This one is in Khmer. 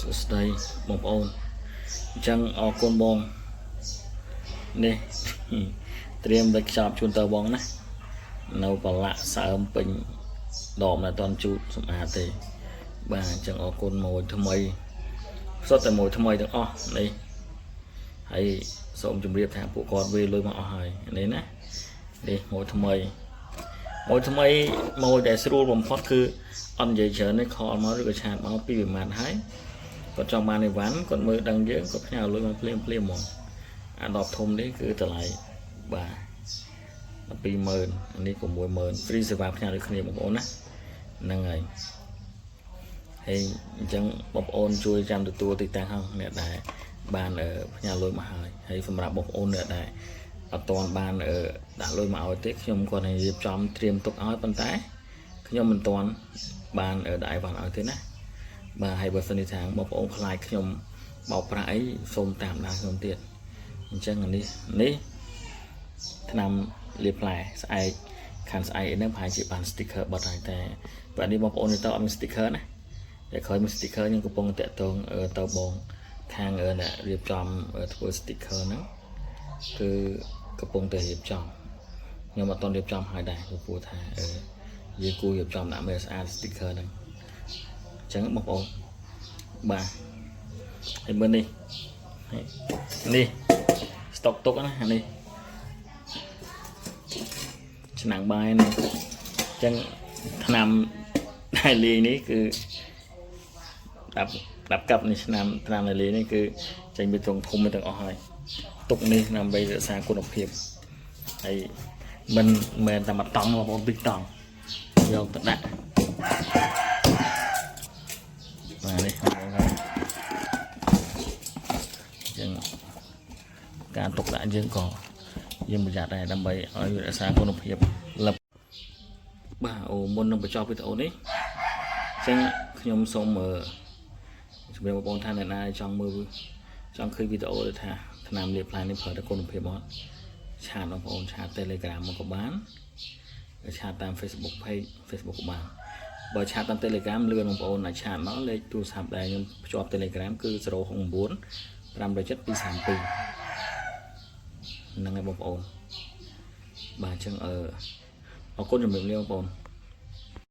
សួស្តីបងប្អូនអញ្ចឹងអរគុណបងនេះ ត្រៀមវេចខ្ចប់ជូនទៅបងណានៅប្រឡាក់សើមពេញដបនៅអត់ទាន់ជូតសម្អាតទេបាទអញ្ចឹងអរគុណមួយថ្មីសុទ្ធតែមួយថ្មីទាំងអស់នេះហើយសូមជម្រាបថាពួកគាត់វេលុយមកអស់ហើយនេះណានេះមួយថ្មីមួយថ្មីមួយដែលស្រួលបំផុតគឺអត់និយាយច្រើនទេ call មកឬក៏ chat មកពីវិមាត្រហើយគាត់ចង់បានអីវ៉ាន់គាត់មើលដឹងយើងគាត់ផ្ញើលុយមកភ្លាមភ្លាមហ្មងអាដបធំនេះគឺតម្លៃបាទ120,000អានេះ60,000 free សេវាផ្ញើដូចគ្នាបងប្អូនណាហ្នឹងហើយហើយអញ្ចឹងបងប្អូនជួយចាំទទួលទីតាំងហ្នឹងអ្នកដែលបានផ្ញើលុយមកហើយហើយសម្រាប់បងប្អូនអ្នកដែលអត់ទាន់បានដាក់លុយមកឲ្យទេខ្ញុំគាត់នឹងរៀបចំត្រៀមទុកឲ្យប៉ុន្តែខ្ញុំមិនទាន់បានដាក់អីវ៉ាន់ឲ្យទេណាបាទហើយបើសិនជាថាបងប្អូនខ្លាចខ្ញុំបោកប្រាស់អីសូមតាមដានខ្ញុំទៀតអញ្ចឹងអានេះនេះថ្នាំលាបផ្លែស្អែកខាងស្អែកហ្នឹងប្រហែលជាបាន sticker បត់ហើយតែបើនេះបងប្អូនទៅអត់មាន sticker ណាតែក្រោយមាន sticker ខ្ញុំកំពុងតាក់ទងទៅបងខាងអ្នករៀបចំធ្វើ sticker ហ្នឹងគឺកំពុងតែរៀបចំខ្ញុំអត់ទាន់រៀបចំហើយដែរព្រោះថាយើងគួររៀបចំដាក់មើលស្អាត sticker ហ្នឹងអញ្ចឹងបងប្អូនបាទហើយមើលនេះនេះស្តុកទុកណាអានេះឆ្នាំងបាយនេះអញ្ចឹងថ្នាំដែលលាយនេះគឺដាប់ដាប់កាប់នេះឆ្នាំថ្នាំដែលលាយនេះគឺចេញពីត្រង់ធំទាំងអស់ហើយទុកនេះដើម្បីរក្សាគុណភាពហើយមិនមែនតែមួយតង់បងប្អូនពីរតង់យកទៅដាក់បាទនេះបងប្អូនហើយអញ្ចឹងការទុកដាក់យើងក៏យើងប្រយ័ត្នដែរដើម្បីឲ្យរក្សាគុណភាពលឹបបាទអូមុននឹងបញ្ចប់វីដេអូនេះអញ្ចឹងខ្ញុំសូមអឺជម្រាបបងប្អូនថាអ្នកណាចង់មើលចង់ឃើញវីដេអូដែលថាថ្នាំលាបផ្លែនេះប្រើតែគុណភាពអត់ chat បងប្អូន chat Telegram មកក៏បាន chat តាម Facebook page Facebook ក៏បានបើ chat តាម Telegram លឿនបងប្អូនអាច chat មកលេខទូរស័ព្ទដែលខ្ញុំភ្ជាប់ Telegram គឺ069 507 232ហ្នឹងហើយបងប្អូនបាទអញ្ចឹងអឺអរគុណជំរាបលាបងប្អូន។